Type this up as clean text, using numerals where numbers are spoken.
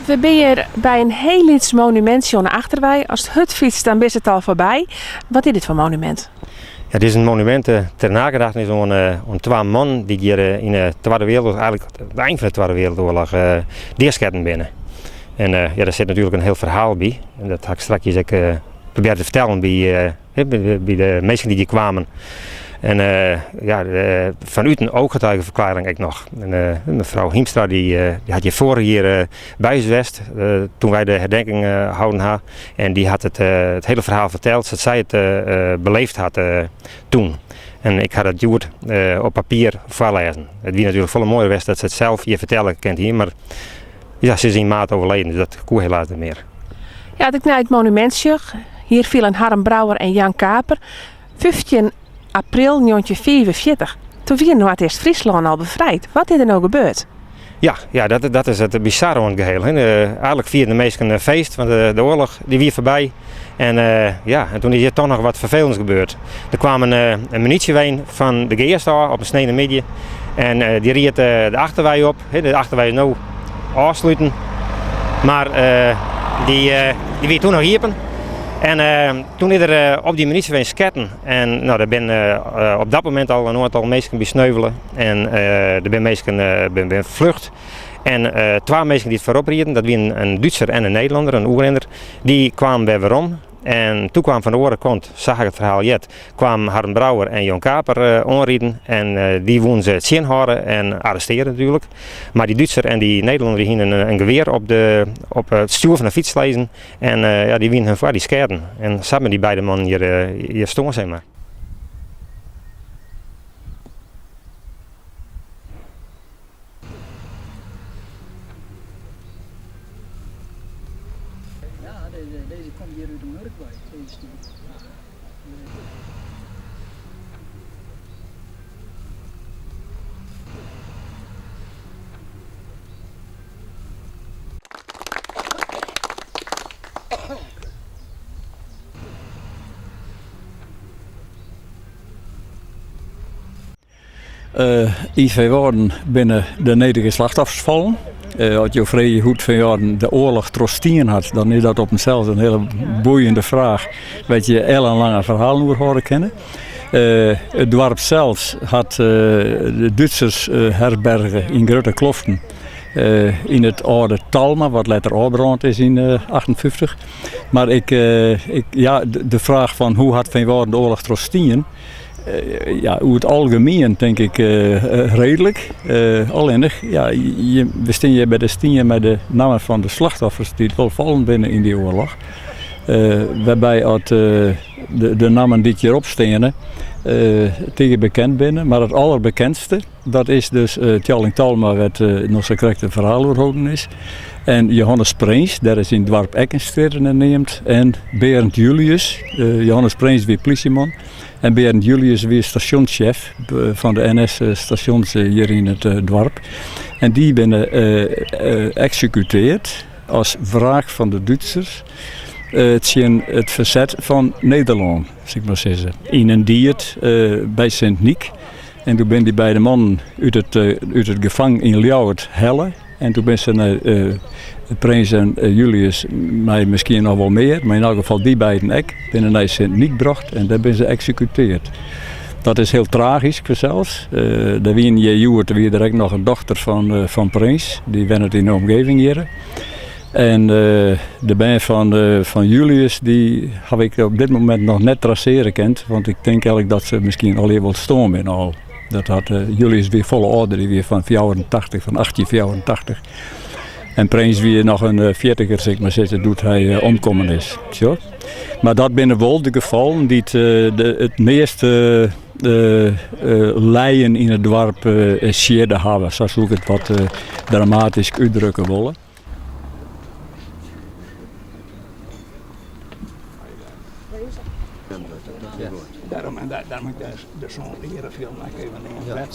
We binne hjir by in hiel lyts monumintsje oan de Achterwei. Ast hurd fytst, dan bist it al foarby. Wat is dit foar monumint? Ja, dit is in monumint ter nagedachtenis oan, oan twa mannen dy't hjir yn de Twadde Wereldoarloch, eigentlik it ein fan de Twadde Wereldoarloch, deasketten binne. En ja, dêr sit natuerlik in hiel ferhaal by. En dat ha ik strakjes ek probearre te fertellen by, by de minsken dy't hjir kwamen. En ja, fanút in ooggetuigenverklaring ek noch. En mefrou Hiemstra dy, dy hat hjir foarich jier by ús west, toen wy de herdenking houden ha. En dy hat it, it hiele ferhaal ferteld sa't sy it beleefd hat toen. En ik ha dat hjoed op papier foarlêzen. It wie natuerlik folle moaier west dat se it sels hjir fertelle kind hie, mar ja, se is yn maart overleden, dus dat koe helaas net mear. Ja, as ik nei it monumint sjoch, hjir vielen Harm Brouwer en Jan Kaper, 15 april 1945. Toen wie Noardeast-Fryslân al befrijd. Wat is der no gebeurd? Ja, ja dat, dat is it bizarre oan it geheel. Hè. Eigentlik fierden de minsken in feest, want de, de oarloch dy wie foarby. En, uh, ja, en toen is hjir toch noch wat ferfelends gebeurd. Der kwam in, uh, in munysjewein fan de Geast ôf op in sneinemiddei. En uh, dy ried de Achterwei op. De Achterwei is no ôfsluten. Mar dy, dy wie toen noch iepen. En toen is der op dy munysjewein sketten. En no, der binne op dat momint al in oantal minsken by sneuvele. En der binne minsken bin, bin flucht. En twa minsken dy't foarop rieden, dat wienen in Dútser en in Nederlanner, in oerrinner, dy kwamen wer werom. En toen kwam fan de oare kant, sa ha ik it ferhaal heard, kwamen Harm Brouwer en Jan Kaper oanriden. En dy woenen se tsjinhâlde en arrestearje natuerlik. Mar dy Dútser en dy Nederlanner dy hienen in gewear op, de, op it stjoer fan de fyts lizzen. En ja, dy wienen hun foar, dy skeaten. En sa binne dy beide mannen hjir, hjir stoarn, sis mar. Ja, deze, deze komt hier uit de Murkwei, deze stien. Yn Feanwâlden binne de nedige slachtoffers fallen. As jo freegje hoe't Feanwâlden de oarloch trochstien hat, dan is dat op himsels in hiele boeiende fraach wêr't je ellenlange ferhalen oer hâlde kinne. It doarp sels hat de Dútsers herberge yn grutte kloften yn it âlde Talma, wat letter ôfbrând is yn 58. Mar ik, ja, de fraach fan hoe hat Feanwâlden de oarloch trochstien, Ja, oer it algemien tink ik reedlik. Allinnich, ja, we stean hjir by de stien mei de nammen fan de slachtoffers dy't wol fallen binne yn dy oarloch. Wêrby at de nammen dy't hjirop steane tige bekend binne. Mar it alderbekendste, dat is dus Tjalling Talma wêr't noch sa krekt in ferhaal oer holden is. En Johannes Prins, dêr is yn it doarp ek in strjitte nei neamd. En Berend Julius, Johannes Prins wie plysjeman. En Berend Julius wie stasjonssjef fan de NS-stasjons hjir yn it doarp. En dy binne eksekuteard as wraak fan de Dútsers tsjin it ferset fan Nederlân, sil ik mar sizze. Yn in died by Sint Nyk. En doe binne dy beide mannen út it gefang yn Ljouwert helle. En doe binne se nei Prins en Julius, mei miskien noch wol mear, mar yn elk gefal dy beiden ek, binne nei Sint Nyk brocht en dêr binne se eksekuteard. Dat is hiel tragysk fansels. Der wiene hjir hjoed wie der ek noch in dochter fan, fan Prins, dy wennet yn de omgeving hjir. En de bern fan, fan Julius dy haw ik op dit momint noch net trasearje kind, want ik tink eigentlik dat se miskien allegear wol stoarn binne al. Dat hat, Julius wie folle âlder, dy wie fan 84, fan 1884. En Prins wie noch in fjirtiger, sil ik mar sizze, doe't hy omkommen is. Sjoch. Mar dat binne wol de gefallen dy't de, it measte lijen yn it doarp siedde hawwe, sa soe ik it wat dramatysk útdrukke wolle. Daarom, en daar, daarom ik de, de zo'n erefilm even nemen.